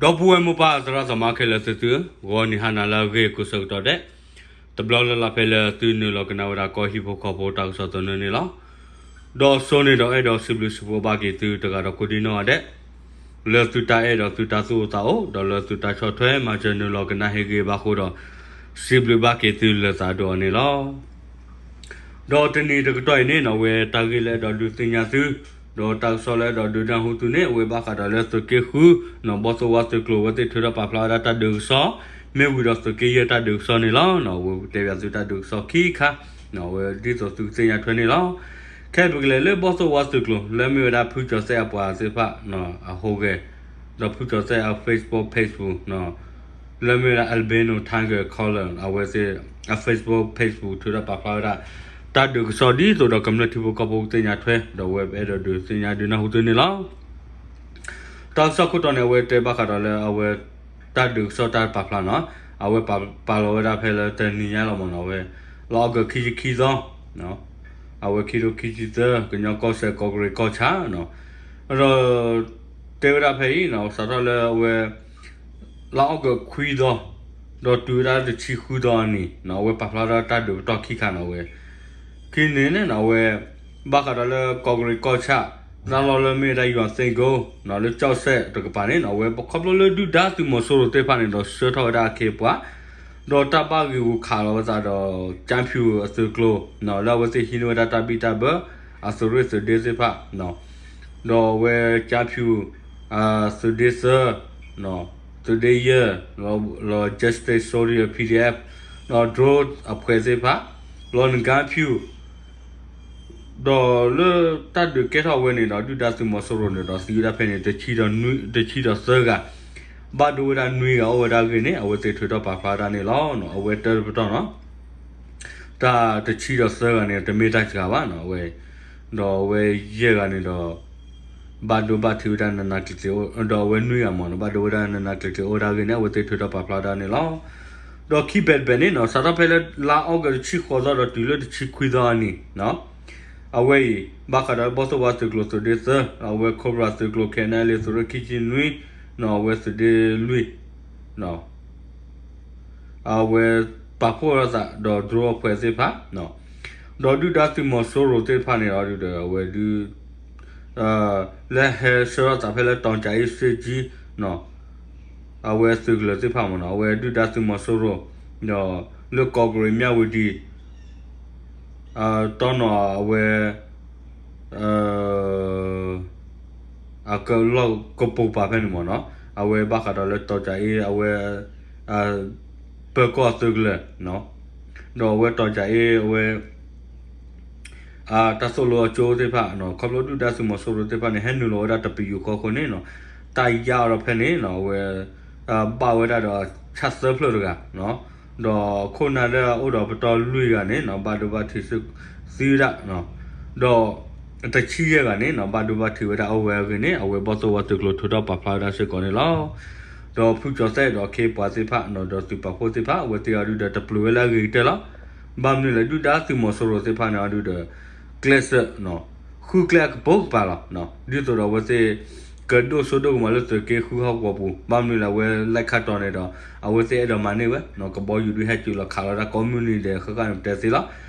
ဒီပုၢ်ဝဲၢ်မိၢ်ပၢ်သရၣ်သမါခဲလၢာ်သ့ၣ်သုဧၢ, ဂီၤနံၤဟါနၤလၢအဂ့ၤကိးဆၢကတီၢ်ဒဲး, တဘျီလၢ်လၢ်ဖဲလၢသုနုာ်လီၤကနၣ်ဝဲဒၣ်ကီၢ်ဟံၣ်ဖိဃီဖိတၢ်ကစီၣ်သနၢၣ်န့ၣ်လီၤ. ဒီးစိန့ၣ်ဒီးအဲၣ်ဒိးစံးဘျုးစံးဖှိၣ်ဘၣ်က့ၤသုတဂၤဒီးကိးဒံနီၢ်ဂၤဒဲး, လၢသုတၢ်အဲၣ်ဒီးသုတၢ်သူၣ်အိၣ်သးအိၣ် ဒီးလၢသုတၢ်ဆီၣ်ထွဲမၤစၢၤနုာ်လီၤကနၣ်ဟ့ၣ်ဂ့ၤဘၣ်ဃိဒီး, စံးဘျုးဘၣ်က့ၤသုလၢသးဒိၣ်အီၤန့ၣ်လီၤ. ဒီးတနံၤတကတီၢ်အံၤန့ၣ်နီၣ် အဝဲတၢ်ဂ့ၢ်လၢအဲၣ်ဒိးဒုးသ့ၣ်ညါသု, ဒီးတၢ်ကစီၣ်လၢအဲၣ်ဒိးဒုးနၢ်ဟူသုန့ၣ် အဝဲဘၣ်ဃးဒီးလၢသုးက့ဃု နီၣ်ဘီၣ်သိၣ်ဝါသုးကျိၤ အဝဲသ့ၣ်ထုးထီၣ်ပာ်ဖျါဝဲဒၣ်တၢ်ဒုးကစီၣ်, မ့ၢ်ဝံၤဒီးသုးက့ယဲၢ်တၢ်ဒုးကစီၣ်န့ၣ်လီၤ. အဝဲတဲဘၣ်သုတၢ်ဒုးကစီၣ်ခံခါ, အဝဲဒ်သိးသုကသ့ၣ်ညါထွဲန့ၣ်လီၤ. ခဲအံၤပကလဲၤလၢဘီၣ်သိၣ်ဝါသုးကျိၤ လၢမ့ၢ်ဝဲဒၣ်ဖုကၠီၤသဲၣ်အပှၤသ့ၣ်တဖၣ်အဟူးဂဲၤ, ဒီးဖုကၠီၤသဲၣ်အ Facebook page ပူၤ လၢမ့ၢ်ဝဲဒၣ် Albino Tiger Collar အဝဲသ့ၣ် အ Facebook page ပူၤထုးထီၣ်ပာ်ဖျါဝဲဒၣ် တၢ်ဒုးကစီၣ်ဒ်သိးဒီးကမျၢၢ်ထံဖိကီၢ်ဖိကသ့ၣ်ညါထွဲ ဒီးအဝဲအဲၣ်ဒိးဒုးသ့ၣ်ညါဒုးနၢ်ဟူသုန့ၣ်လီၤ. တၢ်ကစီၣ်ခိၣ်တီန့ၣ် အဝဲတဲဘၣ်ဃးဒီးလၢအဝဲ တၢ်ဒုးကစီၣ်တၢ်ပာ်ဖျါနီၣ်, အဝဲပာ်လီၤဝဲဒၣ်ဖဲလၢတနံၤညါလီၤမ့ၢ်နီၣ် အဝဲ လါအီကူးခံဆံခံသီ အဝဲခံကထိခံဆံသၢ ကညီကီၢ်စဲၣ်ကီးကရံးကီၢ်ဆၣ်, ဒီး တဲဝဲဒၣ်ဖဲအံၤ စးထီၣ်လၢအဝဲ လါအီကူးခွံသီ ဒီးတုၤဝဲဒၣ်တဆံဃုသီအနံၤ အဝဲပာ်ဖျါထီၣ်တၢ်ဒုးပတီၢ်ခံခါနီၣ် အဝဲ ခံန့ၣ်န့ၣ် အဝဲ ဘၣ်ဃးဒီးလၢကီးကရံးကီၢ်ဆၣ် တၢ်လီၢ်လၢမ့ၢ်ဝဲဒၣ်ယွၤသ့ၣ်ကိ လၢကၠီၣ်စဲၣ်တကပၤန့ၣ် အဝဲခီဖျိလၢဒုၣ်ဒါသုးမီၤစိရိၤသ့ၣ်တဖၣ်န့ၣ်ဒီးဆှၢထီၣ်ဝဲဒၣ်အခ့အပှၤ ဒီးတၢ်ဘၣ်ဂံာ်ဂူာ်ခးလီၤဝဲသးဒီး ကၠၣ်ဖၠူၣ်အသုးကျိၤ လၢအဝဲသ့ၣ်ဟံးန့ၢ်ဝဲဒၣ်တၢ်ဘံၣ်တၢ်ဘၢ အသုးရ့ၣ်သုးဒ့သ့ၣ်တဖၣ် ဒီးအဝဲကၠၣ်ဖၠူၣ် သုးဒ့သၢ သုးဒ့ယဲၢ် လီၤ Justice Soldier PDF ဒီး drone အဖှဲးသ့ၣ်တဖၣ် လီၤနကၠၣ်ဖၠူၣ် ဒီးလၢတၢ်ဒုးကဲထီၣ်ဝဲန့ၣ်ဒီး ဒုၣ်ဒါသုးမီၤစိရိၤန့ၣ်ဒီးသံဝဲဒၣ်ဖဲန့ၣ် တဆံဒီးသၢဂၤ, ဘၣ်ဒိဝဲဒၣ်နွံဂၤအိၣ်ဝဲဒၣ်အဂ့ၢ်န့ၣ် အဝဲသ့ၣ်ထုးထီၣ်ပာ်ဖျါဝဲဒၣ်န့ၣ်လီၤ. အဝဲတၢ်တပတီၢ်နီၣ် တၢ်တဆံဒီးသၢဂၤန့ၣ် တမ့ၢ်တၢ်စှၤဘၣ်နီၣ် အဝဲ ဒီးအဝဲယဲၢ်ဂၤန့ၣ်ဒီး ဘၣ်ဒိဘၣ်ထံးဝဲဒၣ်နးနးကျံၤကျံၤ ဒီးအဝဲနွံဂၤမ့ၢ်နီၣ် ဘၣ်ဒိဝဲဒၣ်နးနးကျံၤကျံၤအိၣ်ဝဲဒၣ်အဂ့ၢ်န့ၣ် အဝဲသ့ၣ်ထုးထီၣ်ပာ်ဖျါဝဲဒၣ်န့ၣ်လီၤ. ဒီးခံဘဲးတဘဲးန့ၣ်နီၣ် စးထီၣ်ဖဲလၢလါအီကူးတဆံဃိးသီဒီးတုၤလၢတဆံခွံသီအနံၤ အဝဲအံၤ ဘၣ်ဃးဒီးဘီၣ်သိၣ်ဝါသုးကျိၤသုးဒ့သၢ အဝဲ Cobra သုးကျိၤ ခဲနလ့သုးရ့ၣ်ခံဆံနွံ နီၣ် အဝဲသုးဒ့လွံၢ် အဝဲပာ်ဖှိၣ်ထီၣ်သးဒီး drone အဖှဲးသ့ၣ်တဖၣ် ဒီးဒုၣ်ဒါသုးမီၤစိရိၤသ့ၣ်တဖၣ်န့ၣ်ဒီး အဝဲဒုး လၢဟဲဆှၢထီၣ်သးဖဲလၢ တီၤကၠၤအ့စ့ကၠံ အဝဲသုးကလၢၤသ့ၣ်တဖၣ်မ့ၢ်နီၣ် အဝဲဒုၣ်ဒါသုးမီၤစိရိၤ ဒီးလၢကီးကရံးမၠၣ်ဝတံၤ တီနီၣ်အဝဲ အကလီၢ်ကပိာ်ကပၤဖဲန့ၣ်မ့ၢ်နီၣ် အဝဲဘၣ်ဃးဒီးလၢတီၤကၠၤအ့ အဝဲ ပၢၤကီၢ်သုးကလၢၤ ဒီးအဝဲတီၤကၠၤအ့ အဝဲ တၢ်သိၣ်လိအကၠိသ့ၣ်တဖၣ် ခီဖျိဒုၣ်ဒါသုးမီၤစိရိၤသ့ၣ်တဖၣ်န့ၣ် ဟဲနုာ်လီၤဝဲဒၣ်တပယူာ်ဃီအဃိန့ၣ် တၢ်ယါအီၤဒီးဖဲန့ၣ် အဝဲ ဘၣ်ဝဲဒၣ်ဒီးဆၣ်သၢဖျၢၣ်တဂၤ ဒီးခိၣ်နၢ်လၢအအိၣ်ဒီးပတီၢ်လွံၢ်ဂၤန့ၣ် ဘၣ်ဒိဘၣ်ထံးသံဝဲဒၣ် ဒီးတဆံယဲၢ်ဂၤန့ၣ် ဘၣ်ဒိဘၣ်ထံးဝဲဒၣ်အိၣ်ဝဲအဂ့ၢ်န့ၣ် အဝဲဘီၣ်သိၣ်ဝါသုးကျိၤထုးထီၣ်ပာ်ဖျါဝဲဒၣ်စ့ၢ်ကီးန့ၣ်လီၤ. ဒီးဖုကၠီၤသဲၣ်ဒီးအခ့အပှၤသ့ၣ်တဖၣ် ဒီးသုးပာ်ဖှိၣ်သ့ၣ်တဖၣ် အဝဲသ့ၣ်အီၤဒုဒီးတပျုာ်ဝဲလၢအဂ့ၤကတၢၢ်လီၤ. ဘၣ်မနုၤလဲၣ် ဒုၣ်ဒါသုးမီၤစိရိၤသ့ၣ်တဖၣ်န့ၣ်အီၤဒုဒီး ကျဲးစၢး ဃုကျဲအကပိာ်ကပၤလီၤ. ဒ်သိးဒီးအဝဲသ့ၣ် ကဒိၣ်စိဒိၣ်ကမီၤလၢသုးက့ဃုဟီၣ်ကဝီၤပူၤ ဘၣ်မနုၤလဲၣ် အဝဲလဲၤခးတီၤန့ၣ်ဒီး အဝဲသ့ၣ်အဲၣ်ဒိးမၤန့ၢ်ဝဲ ကဘီယူၤဒုးဟဲစၢၤလီၤခးလီၤဒၣ်ကိးမုၢ်နံၤဒဲး ဃၣ်ဃၣ်န့ၣ်ပတဲသ့လီၤ.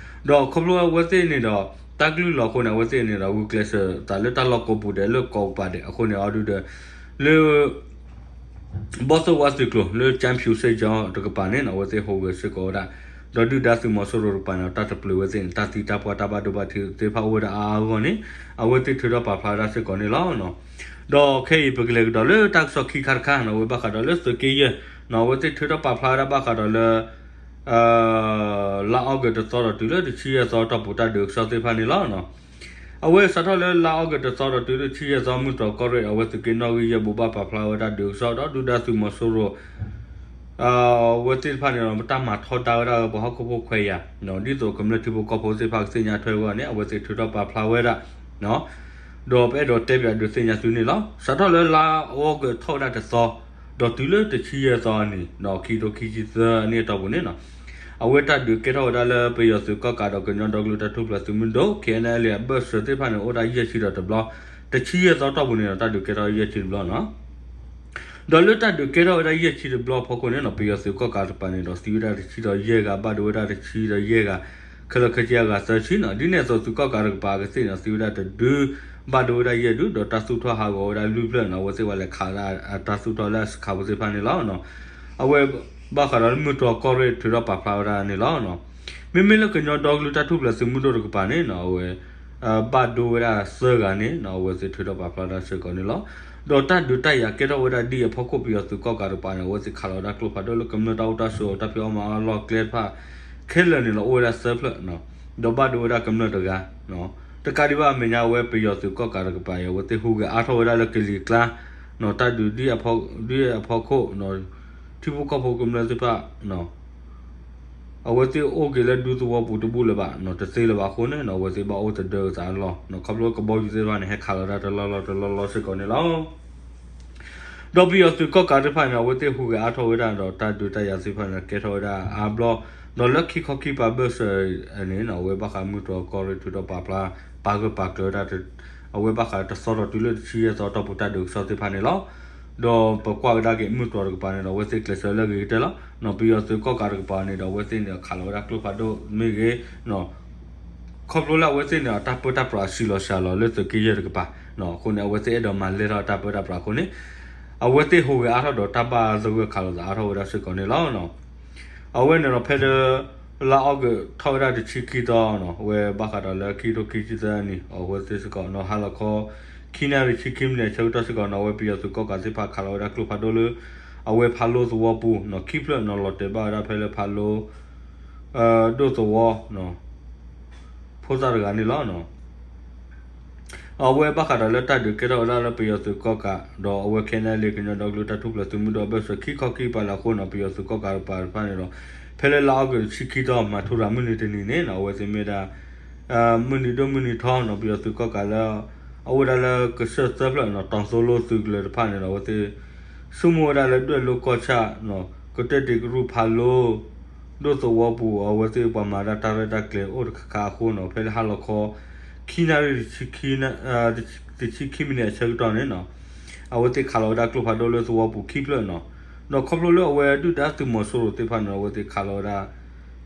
ဒီးခီဖျိအဝဲသ့ၣ်န့ၣ်ဒီး တၢ်ကလုၢ်လီၤအဃိန့ၣ် အဝဲသ့ၣ်န့ၣ်ဒီး ဂုာ်ကျဲးစၢးသးလၢတၢ်လီၢ်ကိးပူၤဒဲးလၢကိးကပၤဒဲးအဃိန့ၣ်အီၤဒုဒီး လၢ ဘီၣ်သိၣ်ဝါသုးကျိၤ လၢကၠၣ်ဖၠူၣ်စ့ၣ်ကၠီတကပၤန့ၣ် အဝဲသ့ၣ်ဟူးဂဲၤစ့ၢ်ကီးဝဲဒၣ် ဒီးဒုၣ်ဒါသုးမီၤစိရိၤတကပၤန့ၣ် တၢ်တပျုာ်ဝဲသ့ၣ်န့ၣ် တၢ်သံတၢ်ပှၢ်တၢ်ဘၣ်ဒိဘၣ်ထံးသ့ၣ်တဖၣ်အိၣ်ဝဲဒၣ်အါအါဂီၢ်ဂီၢ်န့ၣ် အဝဲသ့ၣ်ထုးထီၣ်ပာ်ဖျါဝဲဒၣ်စ့ၢ်ကီးန့ၣ်လီၤ. ဒီးခဲအံၤပကလဲၤကဒီးလၢတၢ်ကစီၣ်ခံခါတခါန့ၣ် အဝဲဘၣ်ဃးဒီးလၢသုးက့ယဲၢ် အဝဲသ့ၣ်ထုးထီၣ်ပာ်ဖျါဝဲဒၣ်ဘၣ်ဃးဒီးလၢ လါအီကူးတသီဒီးတုၤလၢတဆံယဲၢ်သီတီၢ်ပူၤတၢ်ဒုးကစီၣ်သ့ၣ်တဖၣ်န့ၣ်လီၤ. အဝဲစးထီၣ်လၢလါအီကူးတသီဒီးတုၤလၢတဆံယဲၢ်သီ မုၢ်တြီၤကီၢ်ရ့ၣ် အဝဲသုးက့နီၣ်ဂံၢ်ယဲၢ်ပူၤ ဘၣ်ပာ်ဖျါဝဲဒၣ်ဒုးကစီၣ်ဒီးဒုၣ်ဒါသုးမီၤစိရိၤ အဝဲသ့ၣ်တဖၣ်န့ၣ်ဒီး တၢ်မၤထီဒါဝဲဒၣ်ပှၤဟီၣ်ခိၣ်ဖိခွဲးယာ် ဒ်သိးကမျၢၢ်ထံဖိကီၢ်ဖိသ့ၣ်တဖၣ်ကသ့ၣ်ညါထွဲအဂီၢ်န့ၣ် အဝဲသ့ၣ်ထုးထီၣ်ပာ်ဖျါဝဲဒၣ် ဒီးပအဲၣ်ဒိးတဲပၠးဒုးသ့ၣ်ညါသုန့ၣ်လီၤ. စးထီၣ်လၢလါအီကူးထီၣ်ဝဲဒၣ်တသီ ဒီးတုၤလၢတဆံယဲၢ်သီအနံၤ ဒီးခံကထိခံဆံသၢအနံၣ်အတီၢ်ပူၤန့ၣ် အဝဲတၢ်ဒုးကဲထီၣ်ဝဲဒၣ်လၢပယီၤသုးကီၣ်ကးဒီးကညီဒီကလုာ်တၢ်ထူၣ်ဖျဲးသုးမုၢ်ဒိၣ် ခဲအံၤန့ၣ် အဘၢၣ်စၢၤသ့ၣ်တဖၣ်န့ၣ် အိၣ်ဒၣ်ယဲၢ်ဆံဒီးတဘျီ, တဆံယဲၢ်သီတီၢ်ပူၤန့ၣ်ဒီး တၢ်ဒုးကဲထီၣ်ယဲၢ်ဆံတဘျီနီၤ. ဒီးလၢတၢ်ဒုးကဲထီၣ်ဝဲဒၣ်ယဲၢ်ဆံတဘျီအဖီခိၣ်န့ၣ်နီၤ ပယီၤသုးကီၣ်ကးတကပၤန့ၣ်ဒီး သံဝဲဒၣ်တဆံဒီးယဲၢ်ဂၤ ဘၣ်ဒိဝဲဒၣ်တဆံဒီးယဲၢ်ဂၤ ခဲလၢာ်ခဲဆ့အဂၤသၢဆံနီၤ ဒ်န့ၣ်အသိးသုးကီၣ်ကးတကပၤအကသ့ၣ်န့ၣ် သံဝဲဒၣ်တဒု ဘၣ်ဒိဝဲဒၣ်ယဲၢ်ဒု ဒီးတၢ်သူၣ်ထီၣ်ဟးဂီၤဝဲဒၣ်လွံၢ်ဖျၢၣ်နီၤ အဝဲသ့ၣ်ဝဲလဲၤခးဝဲဒၣ်တၢ်သူၣ်ထီၣ်လၢအစခးပူၤသ့ၣ်တဖၣ်န့ၣ်လီၤ. အဝဲ ဘၣ်ဃးဒီးလၢမုၢ်တြီၢ်ကီၢ်ရ့ၣ်ထုးထီၣ်ပာ်ဖျါဝဲဒၣ်န့ၣ်လီၤ. မ့မ့ၢ်လၢကညီဒီကလုာ်တၢ်ထူၣ်ဖျဲးသုးမုၢ်ဒိၣ်တကပၤန့ၣ်နီၤ အဝဲ ဘၣ်ဒိဝဲဒၣ်သၢဂၤန့ၣ်နီၤ အဝဲသ့ၣ်ထုးထီၣ်ပာ်ဖျါဝဲဒၣ်စ့ၢ်ကီးန့ၣ်လီၤ. ဒီးတၢ်ဒုးတၢ်ယၤကဲထီၣ်ဝဲဒၣ်ဒ်အဖီခိၣ် ပယီၤသုးကီၣ်ကးတကပၤန့ၣ် အဝဲသ့ၣ်ခးလီၤဝဲဒၣ်ကျိဖးဒိၣ်လၢကမျၢၢ်တၢ်အိၣ်တၢ်ဆိးတၢ်ဖံးအီၣ်မၤအီၣ်လီၢ်ကျဲတဖၣ် ခဲလၢာ်န့ၣ်လီၤ အိၣ်ဝဲဒၣ်သၢဖျၢၣ်နီၤ ဒီးဘၣ်ဒိဝဲဒၣ်ကမျၢၢ်တဂၤ တကးဒံးဘၣ်အမဲာ်ညါ အဝဲပယီၤသုးကီၣ်ကးတကပၤအံၤ အဝဲသ့ၣ်ဟူးဂဲၤအါထီၣ်ဝဲဒၣ်လၢကလံၤကျါ တၢ်ဒုးဒ်အဖီခိၣ် ထံဖိကီၢ်ဖိကမျၢၢ်သ့ၣ်တဖၣ် အဝဲသ့ၣ်အိၣ်က့ၤလၢဒူသဝီပူၤတဘူၣ်လၢၤဘၣ်နီၤ တသ့လၢၤဘၣ်အဃိန့ၣ်နီၤ အဝဲသ့ၣ်ဘၣ်အိၣ်သဒၢကသးအလီၢ်နီၤ ခီဖျိကဘီယူၤသ့ၣ်တဖၣ်န့ၣ် ဟဲခးလီၤဝဲဒၣ်တလီၢ်လီၢ်တလီၢ်လီၢ်စ့ၢ်ကီးန့ၣ်လီၤ. ဒီးပယီၤသုးကီၣ်ကးသ့ၣ်တဖၣ်န့ၣ် အဝဲသ့ၣ်ဟူးဂဲၤအါထီၣ်ဝဲဒၣ်ဒီးတၢ်ဒုးတၢ်ယၤသ့ၣ်တဖၣ်န့ၣ် ကဲထီၣ်ဝဲဒၣ်အါဘျီ ဒီးလၢခံခီခံကပၤဘၢၣ်စၢၤန့ၣ်နီၤ အဝဲဘၣ်ဃးမုၢ်တြီၢ်ကီၢ်ရ့ၣ်ထုးထီၣ်ပာ်ဖျါ ပာ်ဂၢၢ်ပာ်ကျၢၤဝဲဒၣ် အဝဲဘၣ်ဃးတသီထီၣ်တုၤလၢတဆံယဲၢ်သီတီၢ်ပူၤတၢ်ဒုးကစီၣ်သ့ၣ်တဖၣ်န့ၣ်လီၤ. ဒီးပကွၢ်ကဒါက့ၤမုၢ်တြီၢ်တကပၤန့ၣ်ဒီး အဝဲသ့ၣ်ကျဲးစၢးလၢအဂ့ၤကတၢၢ်လီၤ. ပယီၤသုးကီၣ်ကးတကပၤန့ၣ်ဒီး အဝဲသ့ၣ်န့ၣ်ခးလီၤဝဲဒၣ်ကျိဖးဒိၣ်မ့ၢ်ဂ့ၤ ခီဖျိလၢအဝဲသ့ၣ်န့ၣ် တၢ်ပၢတၢ်ပြးစှၤလီၤစှၤလီၤလၢသုးက့ယဲၢ်တကပၤ အဃိန့ၣ် အဝဲသ့ၣ်အဲၣ်ဒိးမၤလဲၢ်ထီၣ်တၢ်ပၢတၢ်ပြးအဃိန့ၣ် အဝဲသ့ၣ်ဟူးဂဲၤအါထီၣ်ဒီးတၢ်ဘၣ်သဂၢၢ်ခးလိာ်သးအါထီၣ်ဝဲဒၣ်စ့ၢ်ကီးန့ၣ်လီၤ. အဝဲန့ၣ်ဒီးဖဲလၢ လါအီကူးထီၣ်ဝဲဒၣ်တဆံခံသီနီၤ အဝဲဘၣ်ဃးဒီးလၢခံကထိခံဆံသၢနံၣ် အဝဲသ့ၣ်စ့ၢ်ကီးနီၤ ဟါလီၤခီ ခံနၣ်ရံၣ်တဆံခံမံးနံးအဆၢကတီၢ်စ့ၢ်ကီးနီၤ အဝဲပယီၤသုးကီၣ်ကးသ့ၣ်တဖၣ်ခးလီၤဝဲဒၣ်ကျိဖးဒိၣ်လၢ အဝဲဖးလိသဝီပူၤနီၤ ခံဖျၢၣ်နီၤ လီၤတဲာ်ဘၣ်ဝဲဒၣ်ဖဲလၢဖးလိ ဒိၣ်သဝီ ဖိသၣ်တဂၤန့ၣ်လီၤ. အဝဲဘၣ်ဃးဒီးလၢတၢ်ဒုးကဲထီၣ်ဝဲဒၣ်လၢပယီၤသုးကီၣ်ကး ဒီးအဝဲ ခဲနၣ်လ့ ကညီဒီကလုာ်တၢ်ထူၣ်ဖျဲးသုးမုၢ်ဒိၣ်အဘၢၣ်စၢၤခံခီခံကပၤလၢအဃိနီၤ ပယီၤသုးကီၣ်ကးတကပၤတဖၣ်န့ၣ်ဒီး ဖဲလၢလါအီကူးတဆံခံသီ မၤထူရၤမုၢ်နံၤတနံၤန့ၣ်နီၤ အဝဲသ့ၣ်မ့ၢ်ဒၣ် မုၢ်နံၤဒိၣ်မုၢ်နံၤထီနီၤ ပယီၤသုးကီၣ်ကးလၢ အအိၣ်ဝဲဒၣ်လၢကစၢၢ်သၢဖျၢၣ်နီၤ တီၤသိလိသုးကလၢၤတဖၣ်န့ၣ်ဒီး အဝဲသ့ၣ် ဆိကမိၣ်ဝဲဒၣ်လၢဒွဲၣ်လိၤကီၢ်ဆၣ်နီၤ ကတၢၢ်တ့ၢ်ကရူၢ်ဖးလိ ဒိၣ်သဝီပူၤ အဝဲသ့ၣ်ပှၤမၤဒၣ်တၢ်ရဲၣ်တၢ်ကျဲၤအိၣ်တခါခါအဃိနီၤ ဖဲလၢဟါလီၤခီ ခံနၣ်ရံၣ် တဆံခံမံးနံးအဆၢကတီၢ်န့ၣ်နီၤ အဝဲသ့ၣ်ခးလီၤဝဲဒၣ်ကျိဖးဒိၣ်လၢသဝီပူၤခံဖျၢၣ်နီၤ ဒီးခီဖျိလၢအဝဲဒုၣ်ဒါသုးမီၤစိရိၤသ့ၣ်တဖၣ်န့ၣ် အဝဲသ့ၣ်ခးလီၤဝဲဒၣ်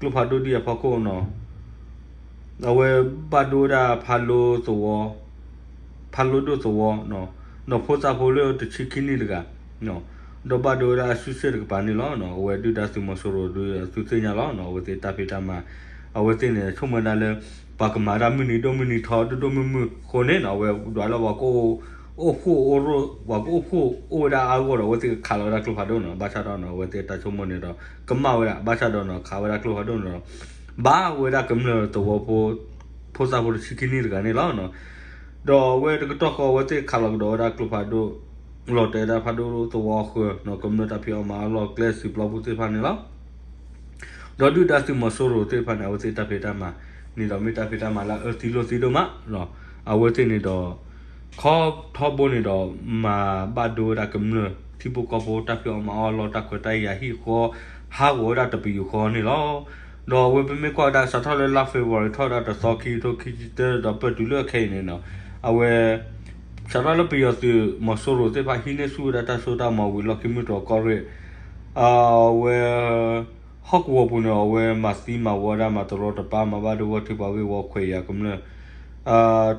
ကျိဖးဒိၣ်ဒ်အဖီခိၣ်နီၤ အဝဲဘၣ်ဒိဝဲဒၣ်ဖးလိသဝီ ဖးလိဒိၣ်သဝီ ဒီးဖိသၣ်ဖိလၢတဆံခံနံၣ်တဂၤ ဒီးဘၣ်ဒိဝဲဒၣ်အစုစ့ၣ်တကပၤန့ၣ်လီၤ. အဝဲဒုၣ်ဒါသုးမီၤစိရိၤဒုးသုသ့ၣ်ညါလီၤ. အဝဲသ့ၣ်တၢ်ဖံးတၢ်မၤ အဝဲသ့ၣ်န့ၣ် ဆိကမိၣ်ဝဲဒၣ်လၢ ပှၤကမၤဒၣ်မုၢ်နံၤဒိၣ်မုၢ်နံၤထီဒိၣ်ဒိၣ်မုၢ်မုၢ်အဃိန့ၣ်နီၤ အဝဲဒွးလၢပှၤကအိၣ်ဖှိၣ်အိၣ်ရိၣ် ပှၤကအိၣ်ဖှိၣ်အိၣ်ဝဲဒၣ်အါဂီၢ်ဒီး အဝဲသ့ၣ်ကခးလီၤဝဲဒၣ်ကျိဖးဒိၣ်နီၤ ဘၣ်ဆၣ်ဒီးနီၤ အဝဲသ့ၣ်တၢ်ဆိကမိၣ်န့ၣ်ဒီး ကမၣ်ဝဲဒၣ် ဘၣ်ဆၣ်ဒီးနီၤ ခးဝဲဒၣ်ကျိဖးဒိၣ်န့ၣ်ဒီး ဘၣ်ဝဲဒၣ်ကမျၢၢ်သဝီဖိ ဖိသၣ်ဖိတဆံခံနံၣ်တဂၤန့ၣ်လီၤ. ဒီးအဝဲတကတီၢ်ဃီအဝဲသ့ၣ်ခးလီၤကဒီးဝဲဒၣ်ကျိဖးဒိၣ် လီၤတဲာ်ဝဲဒၣ်ဖးဒိၣ်သဝီအဃၢၤနီၤ ကမျၢၢ်တၢ်ဖံးအီၣ်မၤအီၣ်လီၢ်ကျဲစံာ်ပျီပူၤသ့ၣ်တဖၣ်န့ၣ်လီၤ. ဒီးဒုၣ်ဒါသုးမီၤစိရိၤသ့ၣ်တဖၣ်န့ၣ် အဝဲသ့ၣ်တၢ်ဖံးတၢ်မၤန့ၣ်ဒီး မ့ၢ်တၢ်ဖံးတၢ်မၤလၢအၢသံလိာ်သံဒိၣ်မး အဝဲသ့ၣ်န့ၣ်ဒီး ခီထီဘိန့ၣ်ဒီး မၤဘၣ်ဒိဝဲဒၣ်ကမျၢၢ် ထံဖိကီၢ်ဖိတၢ်ဖံးအီၣ်မၤအီၣ်လီၢ်တၢ်ခွဲးတၢ်ယာ်ဟံၣ်ဃီ ဟးဂီၤဝဲဒၣ်တပယူာ်ဃီန့ၣ်လီၤ. ဒီးအဝဲပမ့ၢ်ကွၢ်ဝဲဒၣ်စးထီၣ်လၢလါ February ထီၣ်ဝဲဒၣ်တသီခံကထိခံဆံတၢ ဒီးပၢၢ်တုၤလၢခဲအံၤန့ၣ်နီၤ အဝဲ စးထီၣ်လၢပယီၤသုးမီၤစိရိၤသ့ၣ်တဖၣ်ဟံးန့ၢ်ဆူၣ်ဝဲဒၣ်တၢ်စိတၢ်ကမီၤဝံၤလီၢ်ခံမုၢ်တြီၢ်ကီၢ်ရ့ၣ် အဝဲ ဟီၣ်ကဝီၤပူၤန့ၣ် အဝဲမၤသံမၤဝီဝဲဒၣ်မၤတရီတပါ မၤဘၣ်ဒိဝဲထံပှၤဂ့ၢ်ဝီခွဲးယာ်ကမျၢၢ်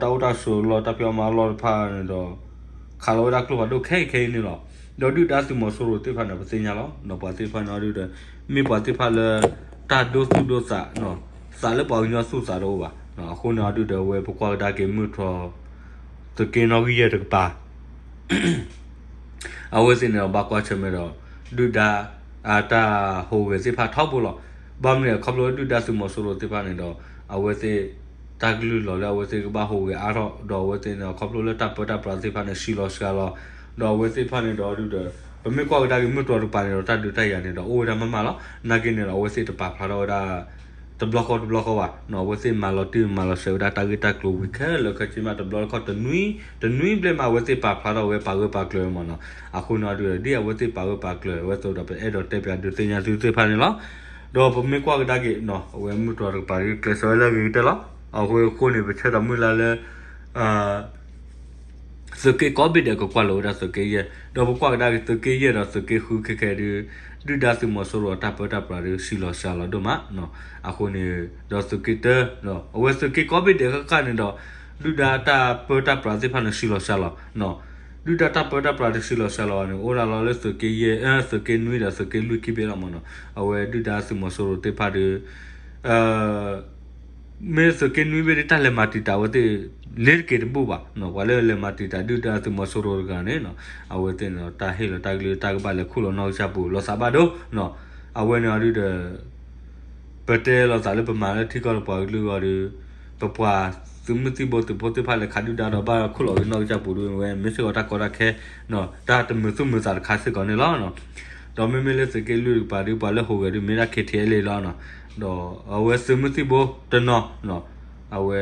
တၢ်အိၣ်တၢ်ဆိးလီၢ်တၢ်ဖံးအီၣ်မၤအီၣ်လီၢ်တဖၣ်န့ၣ်ဒီး ခးလီၤဝဲဒၣ်ကျိဖးဒိၣ်ခဲအံၤခဲအံၤန့ၣ်လီၤ. ဒီးဒုၣ်ဒါသုးမီၤစိရိၤသ့ၣ်တဖၣ်န့ၣ် ပသ့ၣ်ညါလီၤ. ဒီးပှၤသ့ၣ်တဖၣ်န့ၣ်အီၤဒုဒီး မ့ၢ်ပှၤသ့ၣ်တဖၣ်လၢ တၢ်ဒိသူၣ်ဒိသး သးလၢပှၤကညီသူၣ်သးတအိၣ်ဘၣ်. အဃိန့ၣ်အီၤဒုဒီး အဝဲပကွၢ်ကဒါက့ၤမုၢ်တြီၢ် သုးက့နီၣ်ဂံၢ်ယဲၢ်တကပၤ အဝဲသ့ၣ်န့ၣ်ဒီးဘၣ်ကွၢ်ဆၢၣ်မဲာ်ဒီး ဒုၣ်ဒါ တၢ်ဟူးဂဲၤသ့ၣ်တဖၣ်ထီဘိလီၤ. ဘၣ်မနုၤလဲၣ် ခီဖျိလၢဒုၣ်ဒါသုးမီၤစိရိၤသ့ၣ်တဖၣ်န့ၣ်ဒီး အဝဲသ့ၣ် တၢ်ကလုၢ်လီၤလၢအဝဲသ့ၣ်ကဘၣ်ဟူးဂဲၤအါထီၣ် ဒီးအဝဲသ့ၣ်န့ၣ် ခီဖျိလၢတၢ်ပၢတၢ်ပြးသ့ၣ်တဖၣ်န့ၣ် စှၤလီၤစှၤလီၤ ဒီးအဝဲသ့ၣ်တဖၣ်န့ၣ်ဒီးဒုဒီး ပမ့ၢ်ကွၢ်ကဒါက့ၤမုၢ်တြီၢ်တကပၤန့ၣ်ဒီး တၢ်ဒုးတၢ်ယၤန့ၣ်ဒီး အိၣ်ဝဲဒၣ်မးမးလီၤ. နာ်က့န့ၣ်ဒီး အဝဲသ့ၣ်တပာ်ဖျါထီၣ်ဝဲဒၣ် တဘျီဃီတဘျီဃီဘၣ်. အဝဲသ့ၣ်မၤလီၤတံၢ်မၤလီၤဆဲးဝဲဒၣ်တၢ်ဂ့ၢ်တၢ်ကျိၤဝံၤခဲလၢာ်ခဲဆ့မး တဘျီတခီၣ်တနွံ တနွံဘျဲၣ်မး အဝဲသ့ၣ်ပာ်ဖျါထီၣ်ဝဲပာ်ဂၢၢ်ပာ်ကျၢၤမးနီၤ. အဃိန့ၣ်အီၤဒုဒီး ဒ်အဝဲသ့ၣ်ပာ်ဂၢၢ်ပာ်ကျၢၤဝဲအသိးဒီး ပအဲၣ်ဒိးတဲပၠးဒုးသ့ၣ်ညါသုသ့ၣ်တဖၣ်န့ၣ်လီၤ. ဒီးပမ့ၢ်ကွၢ်ကဒါက့ၤနီၤ အဝဲမုၢ်တြီၢ်တကပၤဒုးကျဲးစၢးဝဲလၢအဂ့ၤကတၢၢ်လီၤ. အဃိအဃိန့ၣ် ပဆၢထီၣ်မုၢ်လၢ်လၢ သုးက့ကိးဘ့ၣ်ဒဲးကကွၢ်လီၤဝဲဒၣ်သုးက့ယဲၢ်, ဒီးပကွၢ်ကဒါက့ၤသုးက့ယဲၢ်ဒီးသုးက့ဃုခဲခဲဒုး, ဒုၣ်ဒါသုးမီၤစိရိၤအတၢ်ပၢတၢ်ပြးဒုး ဆံးလီၤစှၤလီၤဒိၣ်မးနီၤ. အဃိန့ၣ်, ဒီးသုးက့တၢ, အဝဲသုးက့ကိးဘ့ၣ်ဒဲးဃၣ်ဃၣ်န့ၣ်ဒီး, ဒုၣ်ဒါတၢ်ပၢတၢ်ပြးသ့ၣ်တဖၣ်န့ၣ် ဆံးလီၤစှၤလီၤနီၤ. ဒုၣ်ဒါတၢ်ပၢတၢ်ပြးတဆံးလီၤစှၤလီၤန့ၣ် အိၣ်ဒၣ်လီၤလၢသုးက့ယဲၢ်, သုးက့နွံဒီးသုးက့လွံၢ်ခံဘ့ၣ်လီၤမးနီၤ. အဝဲဒုၣ်ဒါသုးမီၤစိရိၤသ့ၣ်တဖၣ်ဒုး မ့ၢ်သုးက့နွံဘ့ၣ်ဒုး တၢ်လဲၤမၤတံာ်တာ်ဝဲသ့ၣ် လ့ၤတက့ၤတဘူၣ်ဘၣ်နီၤ. ပှၤလၢလဲၤမၤတံာ်တာ်ဒုၣ်ဒါသုးမီၤစိရိၤတဂၤန့ၣ်နီၤ, အဝဲသ့ၣ်န့ၣ်ဒီး တၢ်ဟ့ၣ်လီၤတၢ်ကလုၢ်တၢ်ကဘၣ်လဲၤခူၣ်လီၤနီၢ်ကစၢ်ပူၤ လီၤသးဘၣ်ဒိနီၤ. အဝဲန့ၣ်အီၤဒုးဒီး ပတဲလိာ်သးလၢပမၤလၢထံကီၢ်ဒီးပှၤကလုာ်အဂီၢ်ဒီး, ပပှၤသုးမုၢ်သံၣ်ဘိသုးဖိသ့ၣ်တဖၣ်လဲၤခးဒုၣ်ဒါဒီးဘၣ်ခူၣ်လီၤက့ၤနီၢ်ကစၢ်ပူၤဒုး ဝဲမ့ၢ်စ့ၢ်ကီးတၢ်ကီတၢ်ခဲ, တၢ်တမုာ်သူၣ်မုာ်သးတခါစ့ၢ်ကီးန့ၣ်လီၤ. ဒီးမ့မ့ၢ်လၢသုးက့လွံၢ်တကပၤဒုး ပှၤလၢဟူးဂဲၤဒုး မ့ၢ်ဒၣ် ခ့ထံအဲလ်အ့လီၤနီၤ. ဒီးအဝဲသုးမုၢ်သံၣ်ဘိတနီၤ, အဝဲ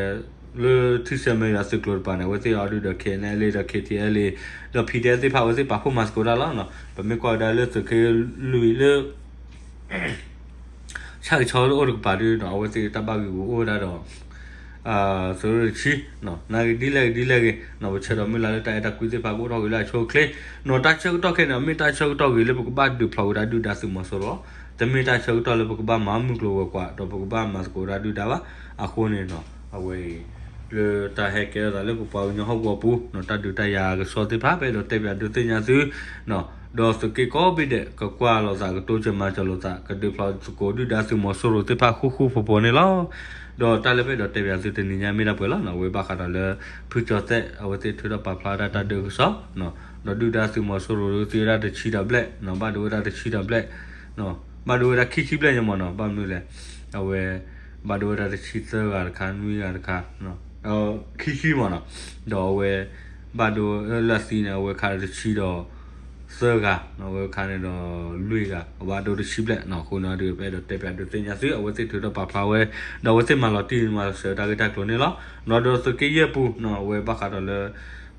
လၢထံဆဲးမဲးယွၤသုးကျိၤတကပၤန့ၣ် အဝဲသ့ၣ်အီၤဒုးဒီး ခ့နအဲလ်အ့ ဒီး ခ့ထံအဲလ်အ့ ဒီး ဖံဒဲသ့ၣ်တဖၣ် အဝဲသ့ၣ်ပာ်ဖှိၣ်မၤသကိးတၢ်လီၤနီၤ. ပမ့ၢ်ကွၢ်ဝဲဒၣ်လၢသုးက့လွံၢ်လၢ ဆၣ်ကဆီအိၣ်တကပၤဒုးနီၤ, အဝဲသ့ၣ်တၢ်ဘၣ်ဂံာ်ဂူာ်အိၣ်ဝဲဒၣ်ဒီး သုးရ့ၣ်တဆံ, နာ်က့ဒ်လဲၣ်ဂ့ၤဒ်လဲၣ်ဂ့ၤနီၤ, ပဆၢဒီးမုၢ်လၢ်လၢတၢ်အဲၣ်တၢ်ကွံသ့ၣ်တဖၣ်ကအိၣ်ထီၣ်ဂ့ၤလၢအဆိအချ့နီၤ. တၢ်ဆၢကတီၢ်ခဲအံၤန့ၣ် မ့ၢ်တၢ်ဆၢကတီၢ်ဂ့ၤလၢပကဘၣ်ဒုးဖျိးဝဲဒၣ်ဒုၣ်ဒါသုးမီၤစိရိၤ, တမ့ၢ်တၢ်ဆၢကတီၢ်လၢပကဘၣ်မၤမုၢ်ကျိၤဝဲၤကွာ် ဒီးပကဘၣ်မၤသကိးဝဲဒၣ်ဒုၣ်ဒါဘၣ်. အဃိန့ၣ်နီၤ, အဝဲအံၤ လၢတၢ်ဟဲကဲထီၣ်သးလၢပပှၤကညီဟီၣ်ကဝီၤပူၤနီၤ, တၢ်ဒုးတၢ်ယၤကစီၣ်သ့ၣ်တဖၣ် ပအဲၣ်ဒိးတဲပၠးဒုးသ့ၣ်ညါသု ဒီးသုးက့ကိးဘ့ၣ်ဒဲး ကကွၢ်လိာ်သး ကတိစၢၤမၤစၢၤလိာ်သး ကဒုးဖျိးသကိးဒုၣ်ဒါသုးမီၤစိရိၤသ့ၣ်တဖၣ်ဃူဃူဖိးဖိးန့ၣ်လီၤ. ဒီးတၢ်လၢပအဲၣ်ဒိးတဲပၠးသုတနံၤညါမ့ၢ်ဒၣ်ပှဲၤလီၤနီၤ, အဝဲဘၣ်ဃးဒီးလၢ ဖုကၠီၤသဲး အဝဲသ့ၣ်ထုးထီၣ်ပာ်ဖျါဝဲဒၣ်တၢ်ဒုးကစီၣ် ဒီးဒုၣ်ဒါသုးမီၤစိရိၤဒုးသံဝဲဒၣ်တဆံဒီးဘျဲၣ်နီၤ, ဘၣ်ဒိဝဲဒၣ်တဆံဒီးဘျဲၣ်, ဘၣ်ဒိဝဲဒၣ်ခံဆံဘျဲၣ်ညါမးနီၤ, ဘၣ်မနုၤလဲၣ်, အဝဲ ဘၣ်ဒိဝဲဒၣ်တဆံသၢဂၤတခါ နွံဂၤတခါ ခံဆံမးနီၤ, ဒီးအဝဲ ဘၣ်ဒိလၢအသံန့ၣ် အဝဲခါတဆံဒီး သၢဂၤ, အဝဲခါန့ၣ်ဒီး လွံၢ်ဂၤ အဘၣ်ဒိတဆံဘျဲၣ်နီၤ. အဃိန့ၣ်ဒီး ပအဲၣ်ဒိးတဲပၠးဒုးသ့ၣ်ညါသု အဝဲသ့ၣ်ထုးထီၣ်ပာ်ဖျါဝဲ ဒီးအဝဲသ့ၣ်မၤလီၤတံၢ်မၤလီၤဆဲးတၢ်ဂ့ၢ်တၢ်ကျိၤန့ၣ်လီၤ. ဒီးဒီးသုးက့ယဲၢ်ပူၤနီၤ, အဝဲဘၣ်ဃးဒီးလၢ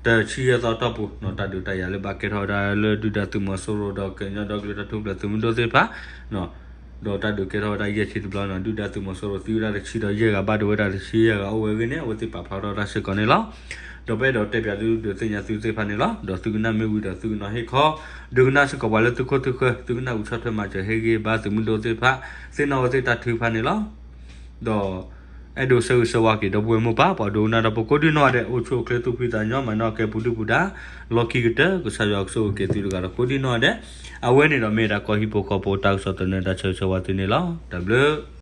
တဆံယဲၢ်သီတီၢ်ပူၤနီၤ, တၢ်ဒုးတၢ်ယၤလၢဘၣ်ကဲထီၣ်ဝဲဒၣ်လၢဒုၣ်ဒါသုးမီၤစိရိၤ ဒီးကညီဒီကလုာ်တၢ်ထူၣ်ဖျဲးသုးမုၢ်ဒိၣ်သ့ၣ်တဖၣ် ဒီးတၢ်ဒုးကဲထီၣ်ဝဲဒၣ်ယဲၢ်ဆံတဘျီန့ၣ် ဒုၣ်ဒါသုးမီၤစိရိၤသံဝဲဒၣ်တဆံဒီးယဲၢ်ဂၤ ဘၣ်ဒိဝဲဒၣ်တဆံယဲၢ်ဂၤအိၣ်ဝဲအဂ့ၢ်န့ၣ် အဝဲသ့ၣ်ပာ်ဖျါထီၣ်တၢ်စ့ၢ်ကီးန့ၣ်လီၤ. ဒီးပအဲၣ်ဒိးတဲပၠးသုဒုးသ့ၣ်ညါသုသ့ၣ်တဖၣ်န့ၣ်လီၤ. ဒီးသုကနၣ်မ့ၢ်ဝံၤဒီးသုကနီၤဟ့ၣ်ခီ, ဒုးကနၣ်စ့ၢ်ကီးပှၤလၢသုခိၣ်သုဃၢၤ, သုကနၣ်အူဆီၣ်ထွဲမၤစၢၤဟ့ၣ်ဂံၢ်ဘါသုးမုၢ်ဒိၣ်သ့ၣ်တဖၣ်, သ့ၣ်နီၣ်ဝဲသ့ၣ်တၢ်ထုကဖၣ်န့ၣ်လီၤ. ဒီး အဲၣ်ဒိးဆၢဂ့ၤဆၢဝါက့ၤဒီပုၢ်ဝဲၢ်မိၢ်ပၢ် ပှၤဒိကနၣ်ဒီးပကိးဒံနီၢ်ဂၤဒဲး အိၣ်ဆူၣ်အိၣ်ချ့သူၣ်ဖှံသးညီ မၤနၢၤကဲပူၤဒုၣ်ပူၤဒါ လီၢ်ခံကတၢၢ် ကစၢ်ယွၤကဆိၣ်ဂ့ၤက့ၤသုတဂၤဒီးကိးဒံနီၢ်ဂၤဒဲး. အဝဲန့ၣ်ဒီးမ့ၢ်ဒၣ်ကီၢ်ဟံၣ်ဖိဃီဖိတၢ်ကစီၣ်သနၢၣ်တၢ်ဆၢဂ့ၤဆၢဝါသုန့ၣ်လီၤ. တၢ်ဘျုး